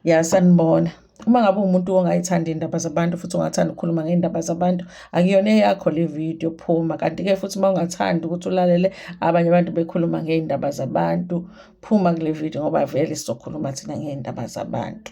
Ya, sanibona. Uma ngabe uwumuntu ongayithandi iy'ndaba zabantu futhi ungathandi ukukhuluma ngey'ndaba zabantu, akuyona eyakho le video, phuma. Kanti-ke futhi uma ungathandi ukuthi ulalele abanye abantu bekhuluma ngey'ndaba zabantu, phuma kule video ngoba vele sizokhuluma thina ngey'ndaba zabantu.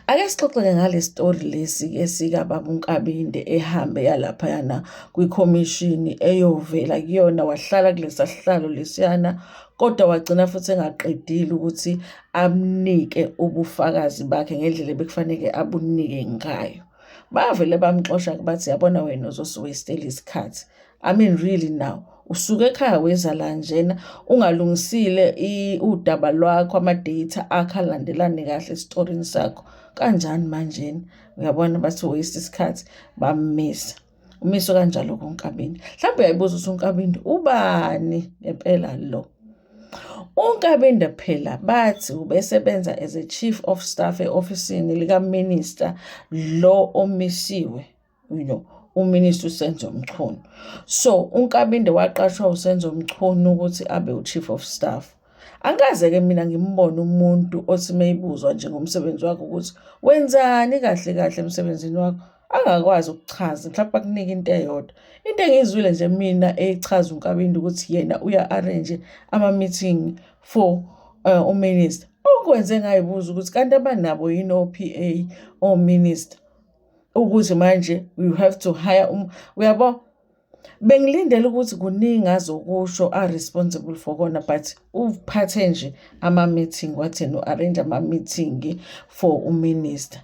Ake sixoxe-ke ngale sitori lesi-ke sikababa uNkabinde ehambe yalaphayana kwikhomishini eyovela kuyona, wahlala kulesa sihlalo lesiyana, kodwa wagcina futhi engaqedile ukuthi amnike ubufakazi bakhe ngendlela ebekufanele abunike ngayo. Bavele bamxosha-ke bathi, yabona wena uzosi-waste-ela isikhathi. I mean, really now, usuke ekhaya weza la njena ungalungisile udaba lwakho, ama-data akho alandelane kahle esitorini sakho. Kanjani manjena? Uyabona, bathi waste isikhathi, bammisa. Umiswe kanjalo-ke uNkabinde. Mhlawumbe uyayibuza ukuthi uNkabinde ubani ngempela lo? UNkabinde phela bathi ubesebenza as a chief of staff e-ofisini lika-minister lo omisiwe, uMinister uSenzo Mchunu. So uNkabinde waqashwa uSenzo Mchunu ukuthi abe u-chief of staff. Angikaze-ke mina ngimbone umuntu othi meyibuzwa nje ngomsebenzi wakhe ukuthi wenzani kahle kahle emsebenzini wakho, angakwazi ukuchaza, mhlawumbe akunike into eyodwa. Into engiyizwile nje mina echaza uNkabinde ukuthi yena uya-arrange ama-meeting for uminister. Okwenze ngayibuza ukuthi kanti abanabo yini o-PA o-minister, ukuthi manje you have to hire uyabo. Bengilindele ukuthi kuningi azokusho a-responsible for kona, but uphathe nje ama-meeting, wathi yena u-arrange ama-meeting for uminister.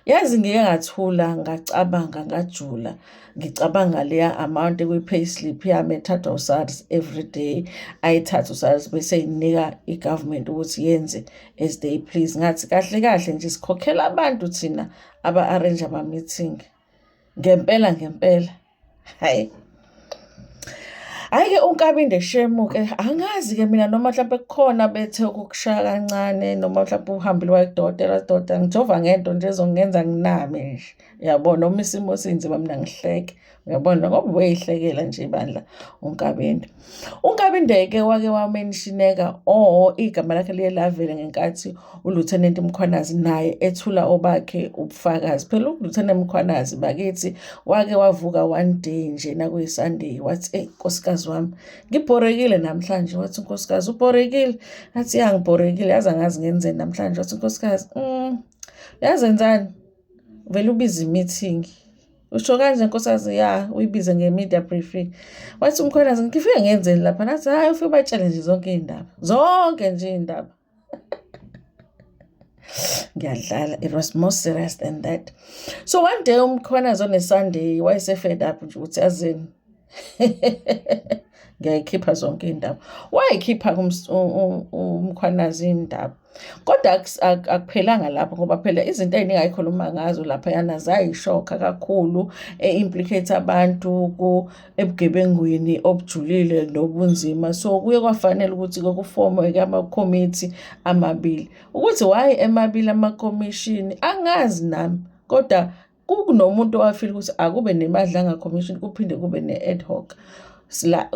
Yazi ngike ngathula, ngacabanga, ngajula, ngicabanga leya amount ekwi-payslip yami ethathwa u-SARS everyday, ayithathe u-SARS bese eyinika i-government ukuthi yenze as they please. Ngathi kahle kahle nje sikhokhela abantu thina aba-arrange ama-meeting. Ngempela ngempela, hhayi. Hhayi-ke uNkabinde shame-ke, angazi-ke mina noma hlampe kukhona bethe ukukushaya kancane noma mhlampe uhambile waya kudokotela, udokotela ngijova ngento nje ezongenza nginame nje, uyabo. Noma isimo sinzima mina ngihleke, uyabona, ngoba ubeyihlekela nje ibandla uNkabinde. UNkabinde-ke wake wa-mention-eka or igama lakhe liye lavela ngenkathi uLieutenant Mkhwanazi naye ethula obakhe ubufakazi. Phela uLieutenant Mkhwanazi bakithi wake wavuka one day nje nakuyi-Sunday, wathi, eyi nkosikazi wami ngibhorekile namhlanje. Wathi unkosikazi, ubhorekile? Athi ya, ngibhorekile, yazi angazi ngenzeni namhlanje. Wathi unkosikazi, yazi enzani, vele ubize i-meeting. Usho kanje nkosikazi, ya, uyibize nge-media briefing. Wathi uMkhwanazi, ngifike ngenzeni lapha? Nathi hhayi, ufike ubatshele nje zonke iy'ndaba, zonke nje iy'ndaba. Ngiyadlala, it was more serious than that. So one day uMkhwanazi on a Sunday wayese-fed up nje ukuthi yazini ngiyayikhipha zonke iy'ndaba. Wayikhipha uMkhwanazi iy'ndaba. Kodwa akuphelanga lapho ngoba phela izinto ey'ningi ayikhuluma ngazo laphayana zayishokha kakhulu, e-implicate abantu ebugebengwini obujulile nobunzima. So kuye kwafanele ukuthi-ke ku-form-we-ke amakhomithi amabili. Ukuthi why emabili amakhomishini angazi nami, kodwa kunomuntu owafila ukuthi akube ne-Madlanga Commission kuphinde kube ne-ad hoc.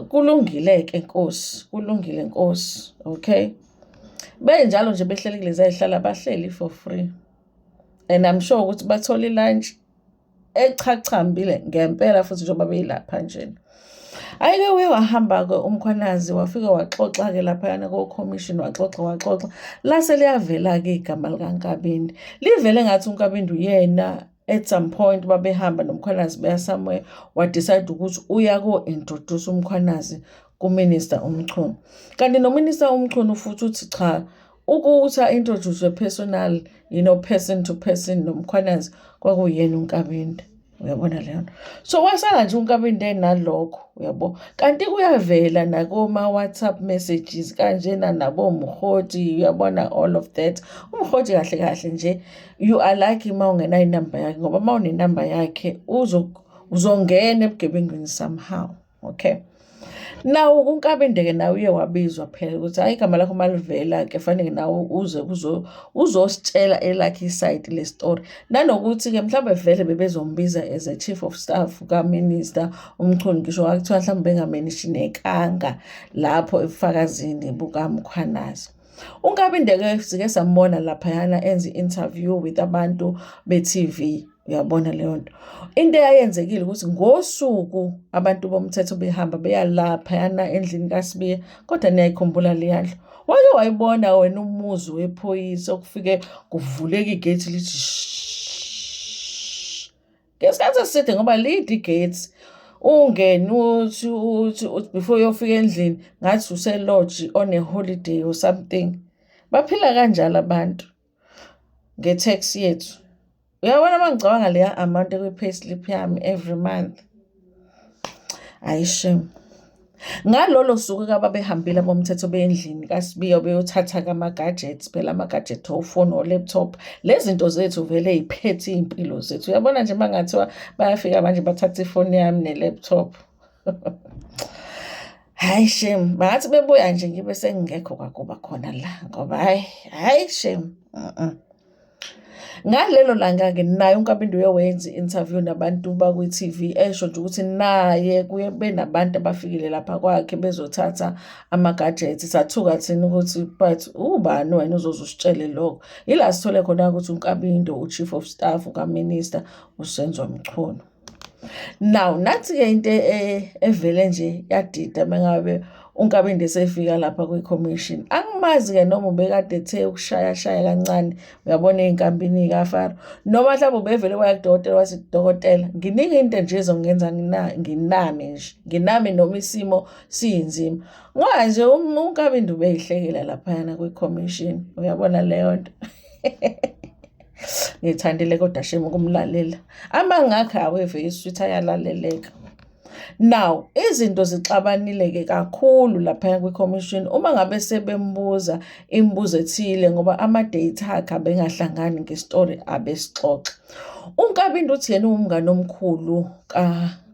Kulungile-ke Nkosi, kulungile Nkosi, okay. Benjalo nje behleli kulezi y'hlala, bahleli for free and I'm sure ukuthi bathola i-lunch echachambile ngempela futhi njengoba beyilapha njena. Hhayi-ke uye wahamba-ke uMkhwanazi, wafike waxoxa-ke laphayana ko-commission, waxoxa waxoxa, lase liyavela-ke igama likaNkabinde. Livele ngathi uNkabinde uyena at some point babehamba noMkhwanazi beya somewhere, wa-decide ukuthi uya ko-introduce uMkhwanazi ku-Minister uMchunu. Kanti no-Minister uMchunu futhi uthi cha, ukuthi a-introduce personal, person to person noMkhwanazi kwakuyena uNkabinde. Uyabona leyo nto? So wasala nje uNkabinde enalokho, uyabo. Kanti kuyavela nakoma-WhatsApp messages kanjena nabo-Mokgoti, uyabona all of that. UMokgoti kahle kahle nje you are lucky uma ungenayo inamba yakhe, ngoba uma unenamba yakhe uzongena ebugebengwini somehow, okay. Now uNkabinde-ke nawe uye wabizwa phela ukuthi hhayi, igama lakho malivela-ke fanele nawe uze uzositshela elakhe i-side le-story. Nanokuthi-ke mhlawumbe vele bebezombiza as a chief of staff ka-Minister uMchunu, ngisho kwakuthiwa mhlawumbe benga-mention-ekanga lapho ebufakazini bukaMkhwanazi. UNkabinde-ke sike sambona laphayana enza i-interview with abantu be-TV, uyabona leyo nto. Into eyayenzekile ukuthi ngosuku abantu bomthetho behamba beya laphayana endlini kaSibiya, kodwa niyayikhumbula leya ndlu. Wake wayibona wena umuzi wephoyisa okufike kuvuleka igate lithi shhh ngesikhathi eside ngoba lide igate, ungene uthi uthi uthi before uyofika endlini ngathi use-lodge on a holiday or something. Baphila kanjalo abantu nge-tax yethu. Uyabona uma ngicabanga leya amount ekwi-payslip yami every month, hhayi shame. Ngalolo suku-ke ababehambile abomthetho bendlini kaSibiya beyothatha-ke ama-gadgets, phela ama-gadget ofoni, o-laptop, lezi zinto zethu vele y'phethe iy'mpilo zethu. Uyabona nje uma kungathiwa bayafika manje bathathe ifoni yami ne-laptop. Hhayi shame, bangathi bebuya nje ngibe sengingekho kwakuba khona la ngoba hhayi, hhayi shame . Ngalelo langa-ke naye uNkabinde uye wenza i-interview nabantu bakwi-T_V esho nje ukuthi naye kuye benabantu abafikile lapha kwakhe bezothatha ama-gadgets. Sathuka thina ukuthi but ubani wena ozoze usitshele lokho. Ila sithole khona ukuthi uNkabinde u-Chief of Staff ka-Minister uSenzo Mchunu. Now nathi-ke into evele nje yadida mengabe uNkabinde esefika lapha kwi-commission. Angimazi-ke noma ubekade ethe ukushayashaya kancane, uyabona ey'nkampini y'kaFaro, noma mhlawumbe ubevele waya kudokotela wathi, dokotela nginika into nje ezongenza nginame nje, nginame noma isimo sinzima. Ngoba nje uNkabinde ubey'hlekela laphayana kwi-commission, uyabona leyo nto. Ngithandile kodwa shame ukumlalela. Amangakho aweve iswitha ayalaleleka. Now, izinto zixabanile-ke kakhulu laphaya kwi-commission uma ngabe sebembuza imibuzo ethile ngoba ama-date akhe abengahlangani ngestori abesixoxa. UNkabinde uthi yena uwumngani omkhulu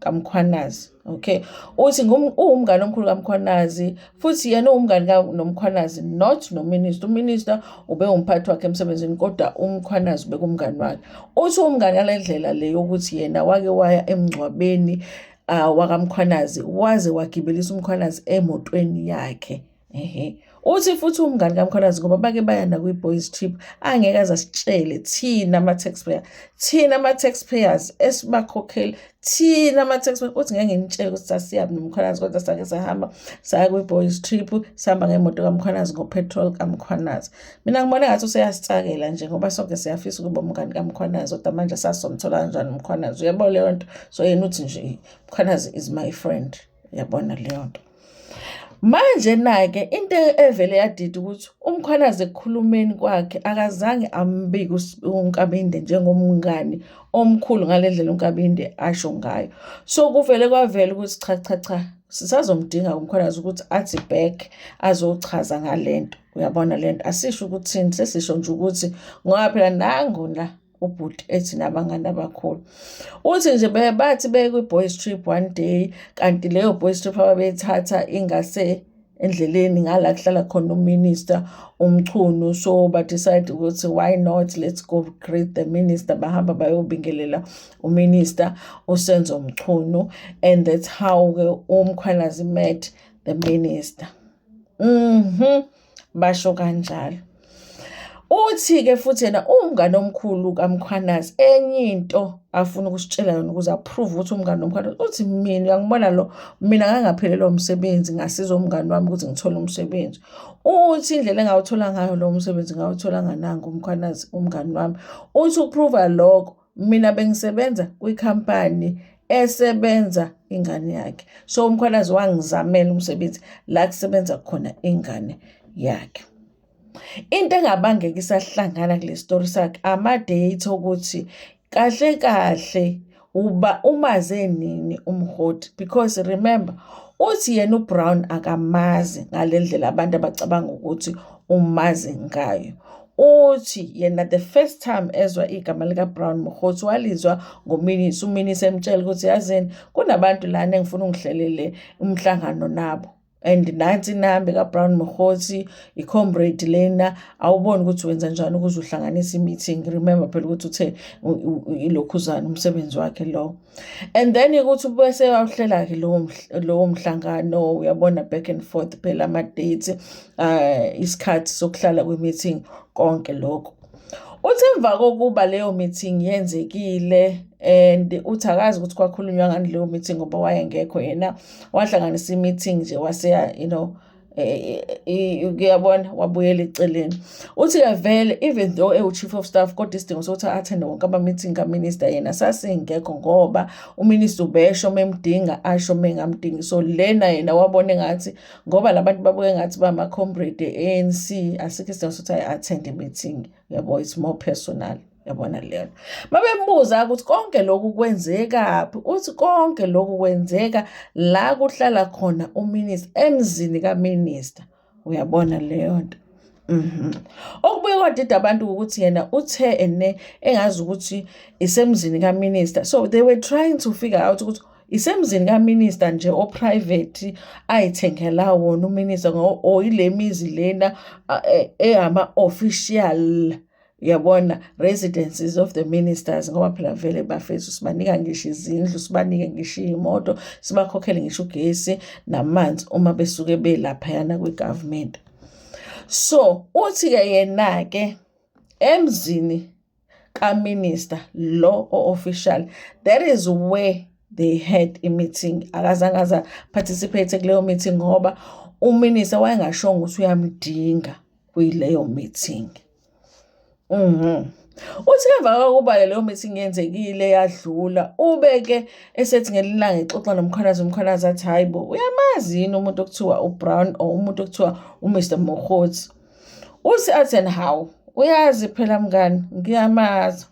kaMkhwanazi, okay? Uthi uwumngani omkhulu kaMkhwanazi futhi yena uwumngani noMkhwanazi, not no-minister. U-minister ube umphathi wakhe emsebenzini kodwa uMkhwanazi ubekumngani wakhe. Uthi uwumngani ngale ndlela le yokuthi yena wake waya emngcwabeni wakaMkhwanazi, waze wagibelisa uMkhwanazi emotweni yakhe. Ehhe. Uthi futhi umngani kaMkhwanazi ngoba bake baya nakwi-boys trip, angeke aze asitshele thina ama-taxpayer, thina ama-taxpayers esibakhokheli, thina ama-taxpayer, uthi ngeke nginitshele ukuthi sasiyaphi noMkhwanazi kodwa sake sahamba saya kwi-boys trip, sihamba ngemoto kaMkhwanazi ngo-petrol kaMkhwanazi. Mina ngibona ngathi useyasitsakela nje ngoba sonke siyafisa ukuba umngani kaMkhwanazi kodwa manje sasizomthola kanjani uMkhwanazi, uyabo leyo nto? So yena uthi nje Mkhwanazi is my friend, uyabona leyo nto. Manje na-ke into evele yadida ukuthi uMkhwanazi ekukhulumeni kwakhe akazange ambike uNkabinde njengomngani omkhulu ngale ndlela uNkabinde asho ngayo. So kuvele kwavela ukuthi cha cha cha, sisazomdinga uMkhwanazi ukuthi athi back azochaza ngale nto. Uyabona le nto, asisho ukuthini, sesisho nje ukuthi ngoba phela nangu la ubhuti ethi nabangani abakhulu. Uthi nje bathi beye kwi-boys trip one day, kanti leyo boys trip ababeyithatha ingase endleleni ngala kuhlala khona u-minister uMchunu, so ba-decide ukuthi why not, let's go greet the minister. Bahamba bayobingelela u-minister uSenzo Mchunu and that's how-ke uMkhwanazi met the minister. Basho kanjalo. Uthi-ke futhi yena uwumngani omkhulu kaMkhwanazi, enye into afuna ukusitshela yona ukuze a-prove ukuthi umngani noMkhwanazi, uthi mina uyangibona lo, mina ngangaphelelwa umsebenzi ngasiza umngani wami ukuthi ngithole umsebenzi. Uthi indlela engawuthola ngayo lo msebenzi ngawuthola nganangu uMkhwanazi umngani wami. Uthi uku-prove lokho, mina bengisebenza kwikhampani esebenza ingane yakhe. So uMkhwanazi wangizamela umsebenzi la kusebenza khona ingane yakhe. Into engabangeka isahlangana kule story sakhe ama-date okuthi kahle kahle uba umaze nini uMokgothu, because remember uthi yena uBrown akamazi ngale ndlela abantu abacabanga ukuthi umazi ngayo. Uthi yena the first time ezwa igama lika-Brown Mogotsi walizwa ngoMinisi, uMinisi emtshela ukuthi yazini kunabantu lana engifuna ungihlelele umhlangano nabo. And nansi inamba kaBrown Mogotsi, i-comrade lena, awuboni ukuthi wenza njani ukuze uhlanganise i-meeting. Remember phela ukuthi uthe ilokhuzana umsebenzi wakhe lo. And then ukuthi bese wawuhlela-ke lowo mhlangano, uyabona, back and forth phela ama-dates, isikhathi sokuhlala kwi-meeting, konke lokho. Uthi emva kokuba leyo meeting yenzekile, and uthi akazi ukuthi kwakhulunywa ngani leyo meeting ngoba wayengekho yena, wahlanganisa i-meeting nje waseya uyabona, wabuyela eceleni. Uthi-ke vele even though ewu-chief of staff, kodwa isidingo sokuthi a-attende wonke ama-meeting ka-minister yena sasingekho, ngoba u-minister ubesho memdinga, asho mengamdingi. So lena yena wabona engathi ngoba labantu babuke ngathi bama-comrade e-ANC, asikho isidingo sokuthi ayi-attend i-meeting, yabo, it's more personal, yabona leyo. Babembuza ukuthi konke lokhu kwenzekaphi, uthi konke lokhu kwenzeka la kuhlala khona u-minister, emzini ka-minister, uyabona leyo nto. Okubuye kwadida abantu ukuthi yena uthe ene engazi ukuthi isemzini ka-minister, so they were trying to figure out ukuthi isemzini ka-minister nje o-private ayithengela wona u-minister or ile mizi lena ehama-official, uyabona, residences of the ministers, ngoba phela vele bafethu sibanika ngisho izindlu, sibanike ngisho iy'moto, sibakhokhele ngisho ugesi namanzi uma besuke belaphayana kwi-government. So uthi-ke yena-ke emzini ka-minister lo o-official, that is where they had i-meeting. Akazange aze participate kuleyo meeting ngoba u-minister wayengashongo ukuthi uyamdinga kuyileyo meeting. Uthi emva kokuba leyo meeting yenzekile yadlula, ube-ke esethi ngelinye ilanga exoxa noMkhwanazi, uMkhwanazi athi, "Hhayi bo, uyamazi yini umuntu okuthiwa uBrown or umuntu okuthiwa u-Mr Mogotsi?" Uthi athi yena, "Hawu, uyazi phela mngani, ngiyamazi."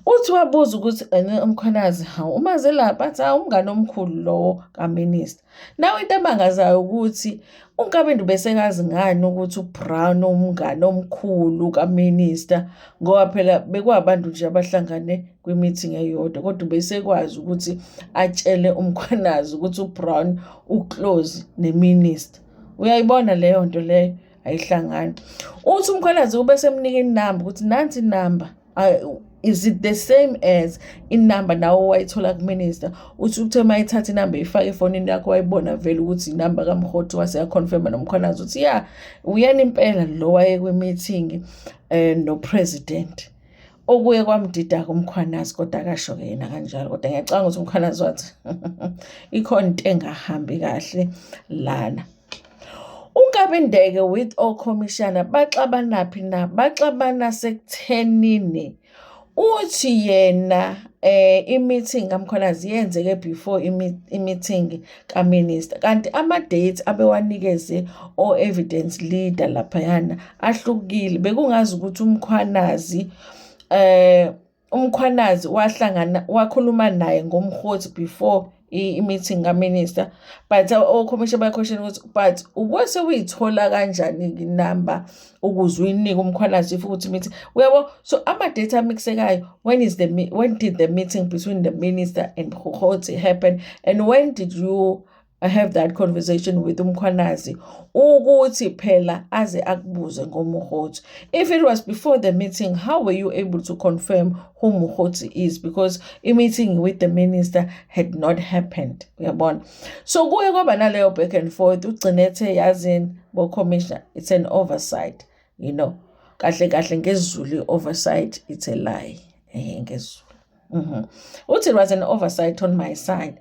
Uthi wabuza ukuthi ene uMkhwanazi, "Hawu, umazelaphi?" Athi, "Hawu, umngani omkhulu lowo ka-minister." Nawe into emangazayo ukuthi uNkabinde ubesekazi ngani ukuthi uBrown umngani omkhulu ka-minister, ngoba phela bekwabantu nje abahlangane kwi-meeting eyodwa, kodwa ubesekwazi ukuthi atshele uMkhwanazi ukuthi uBrown u-close ne-minister. Uyayibona leyo nto leyo, ayihlangani. Uthi uMkhwanazi ube semnika inamba ukuthi nansi inamba, is it the same as inamba nawe owayithola ku-minister? Uthi uthe uma ethatha inamba eyifake efonini yakho, wayibona vele ukuthi inamba kaMkhothu, wase ya-confirm-a noMkhwanazi ukuthi ya, uyena impela lo waye kwi-meeting no-president. Okuye kwamdida-ke uMkhwanazi, kodwa akasho-ke yena kanjalo, kodwa ngiyacabanga ukuthi uMkhwanazi wathi ikhona into engahambi kahle lana. UNkabinde-ke with okhomishana baxabanaphi na? Baxabana sekuthenini uthi yena i-meeting kaMkhwanazi yenzeke before i-meeting ka-minister, kanti ama-dates abewanikeze o-evidence leader laphayana ahlukile. Bekungazi ukuthi uMkhwanazi wahlangana wakhuluma naye ngoMkhothi before i-meeting ka-minister, but okhomishana baya-question ukuthi but ubese uyithola kanjani inamba ukuze uyinike uMkhwanazi if ukuthi meeting, uyabo? So ama-date amixekayo, when did the meeting between the minister and Mogotsi happen, and when did you have that conversation with uMkhwanazi ukuthi phela aze akubuze ngoMogotsi? If it was before the meeting, how were you able to confirm who Mogotsi is, because i-meeting with the minister had not happened, uyabona? So kuye kwaba naleyo back and forth, ugcine ethe, "Yazini bo-commissioner, it's an oversight." Kahle kahle ngesiZulu i-oversight, it's a lie, ngesiZulu. Uthi, "It was an oversight on my side."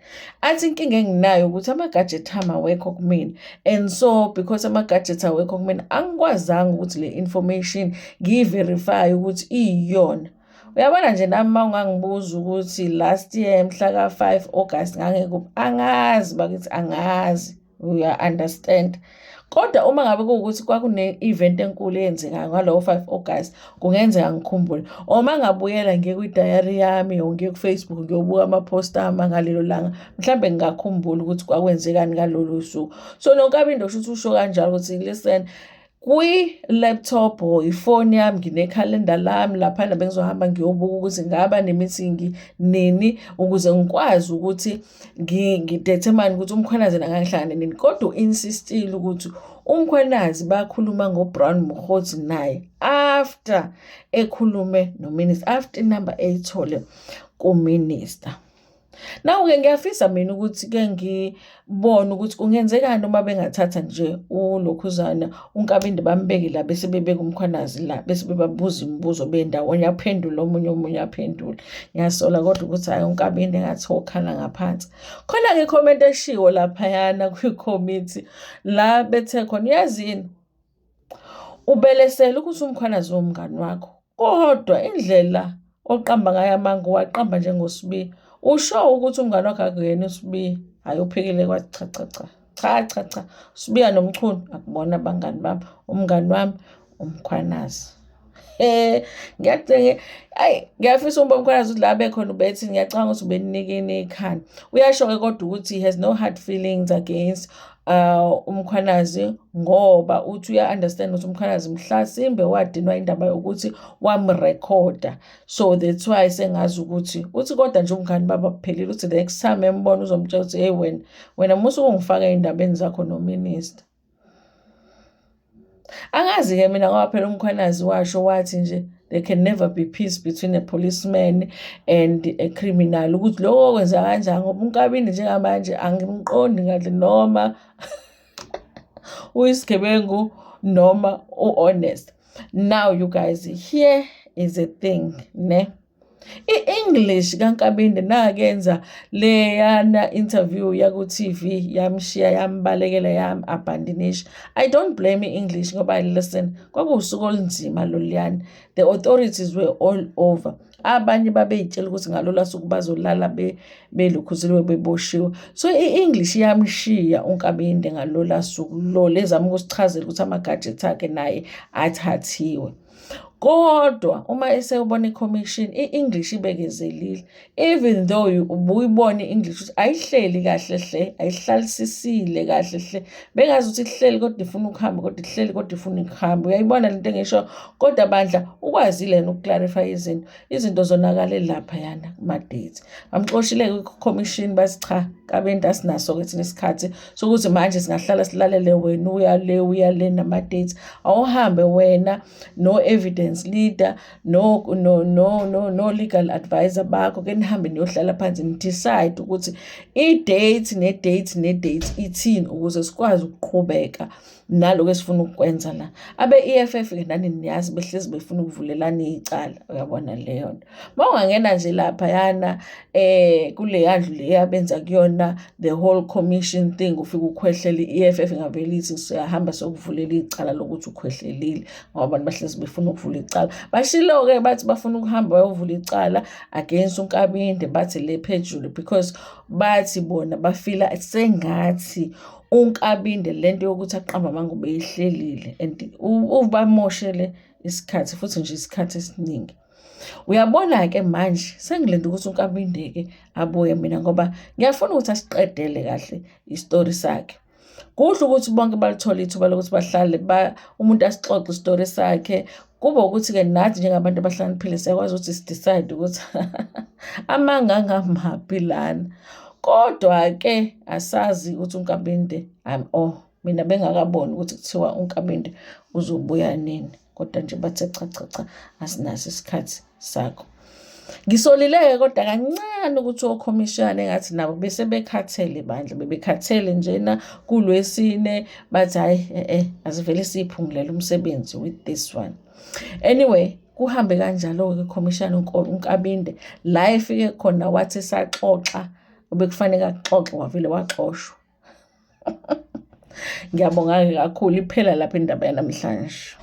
Athi inkinga enginayo ukuthi ama-gadget ami awekho kumina, and so because ama-gadgets awekho kumina, angikwazanga ukuthi le information ngiyi-verify ukuthi iyiyona. Uyabona nje nami uma ungangibuza ukuthi last year mhla ka-5 August ngangikuphi, angazi bakithi, angazi, uya-understand? Kodwa uma ngabe kuwukuthi kwakune-event enkulu eyenzekayo ngalowo 5 August, kungenzeka ngikhumbule. Or uma ngabuyela ngiye kwi-diary yami or ngiye ku-Facebook ngiyobuka ama-post ami ngalelo langa, mhlambe ngingakhumbula ukuthi kwakwenzekani ngalolo suku. So noNkabinde kusho ukuthi usho kanjalo ukuthi listen, Kwi-laptop or ifoni yami nginekhalenda lami laphana bengizohamba ngiyobuka ukuthi ngaba ne-meeting nini ukuze ngikwazi ukuthi ngi-determine ukuthi uMkhwanazi yena ngangihlangane nini. Kodwa u-insist-ile ukuthi uMkhwanazi bakhuluma ngo-Brown Mogotsi naye after ekhulume no-minister, after inamba eyithole ku-minister. Naku-ke ngiyafisa mina ukuthi-ke ngibone ukuthi kungenzekani uma bengathatha nje ulokhuzana uNkabinde bambeke la bese bebeka uMkhwanazi la bese bebabuza imibuzo bendawonye aphendule omunye omunye aphendule. Ngiyasola kodwa ukuthi hhayi uNkabinde engathi wokhala ngaphansi. Khona-ke i-comment eshiwo laphayana kwikhomithi la bethe khona uyazini ubelesela ukuthi uMkhwanazi uwumngani wakho kodwa indlela oqamba ngayo amanga uwaqamba njengoSibiya. Usho ukuthi umngani wakho akuyena uSibiya. Hhayi uphikile kwathi cha cha cha cha cha cha uSibiya noMchunu akubona abangani bami umngani wami uMkhwanazi. Ngiyacenge ayi ngiyafisa ukuba uMkhwanazi ukuthi la bekhona ubethi ngiyacabanga ukuthi ubeninikeni ikhanda. Uyasho-ke kodwa ukuthi he has no hard feelings against uMkhwanazi ngoba uthi uya-understand ukuthi uMkhwanazi mhlasimbe wadinwa indaba yokuthi wamrekhoda so that's why sengazi ukuthi uthi kodwa nje umngani baba kuphelile uthi the next time embona uzomtshela ukuthi hey wena wena musa ukungifaka ey'ndabeni zakho nominista. Angazi-ke mina ngoba phela uMkhwanazi washo wathi nje there can never be peace between a policeman and a criminal ukuthi lokho kwenza kanjani ngoba uNkabinde njengamanje angimqondi kahle noma uyisigebengu noma u-honest. Now you guys, here is a thing ne. I-English kaNkabinde nakenza leyana interview yaku-TV yamshiya yambalekela yam-abandonisha. I don't blame i-English ngoba listen kwakuwusuku olunzima loluyana. The authorities were all over. Abanye babey'tshela ukuthi ngalola suku bazolala belokhuzeliwe beboshiwe. So i-English iyamshiya uNkabinde ngalola suku lo ezama ukusichazela ukuthi ama-gadgets akhe naye athathiwe. Kodwa uma esewubona i-commission i-English ibekezelile even though ubuyibona i-English ukuthi ayihleli kahle hle ayihlalisisile kahle hle bengazi ukuthi ihleli kodwa ifuna ukuhamba kodwa ihleli kodwa ifuna ukuhamba uyayibona lento engisho kodwa bandla ukwazile yena uku-clarify izinto izinto zonakale laphayana kuma-dates bamxoshile kwi-commission bathi cha Nkabinde asinaso-ke thina isikhathi sokuthi manje singahlala silalele wena uya le uya le nama-dates awuhambe wena no-evidence leader no no no no no legal advisor bakho ke nihambe niyohlala phansi ni-decide ukuthi i-date ne-date ne-date ithini ukuze sikwazi ukuqhubeka naloko esifuna ukukwenza la. Abe-E_F_F-ke nani niyazi behlezi befuna ukuvulelana icala, uyabona leyo nto. Uma ungangena nje laphayana kuleya ndlu le abenza kuyona the whole commission thing, ufike ukhwehlele i-E_F_F ingavele ithi siyahamba siyokuvulela icala lokuthi ukhwehlelile ngoba abantu bahlezi befuna ukuvula icala. Bashilo-ke bathi bafuna ukuhamba bayovula icala against uNkabinde bathi le phezulu because bathi bona bafila sengathi uNkabinde lento yokuthi aqambe amanga ubeyihlelile and ubamoshele isikhathi futhi nje isikhathi esiningi. Uyabona-ke manje sengilinde ukuthi uNkabinde-ke abuye mina ngoba ngiyafuna ukuthi asiqedele kahle isitori sakhe. Kuhle ukuthi bonke balithole ithuba lokuthi bahlale umuntu asixoxe isitori sakhe. Kube ukuthi-ke nathi njengabantu abahlakaniphile siyakwazi ukuthi si-decide ukuthi amanga angamaphi lana. Kodwa-ke asazi ukuthi uNkabinde oh mina bengakaboni ukuthi kuthiwa uNkabinde uzobuya nini. Kodwa nje bathe cha cha cha asinaso isikhathi sakho. Ngisolile-ke kodwa kancane ukuthi okhomishana engathi nabo bese bekhathele bandla bebekhathele njena kulwesine bathi hhayi asivele siyiphungulele umsebenzi with this one. Anyway, kuhambe kanjalo-ke ikhomishana uNkabinde la efike khona wathi esaxoxa obekufanele akuxoxe wavele waxoshwa. Ngiyabonga-ke kakhulu iphela lapha indaba yanamhlanje.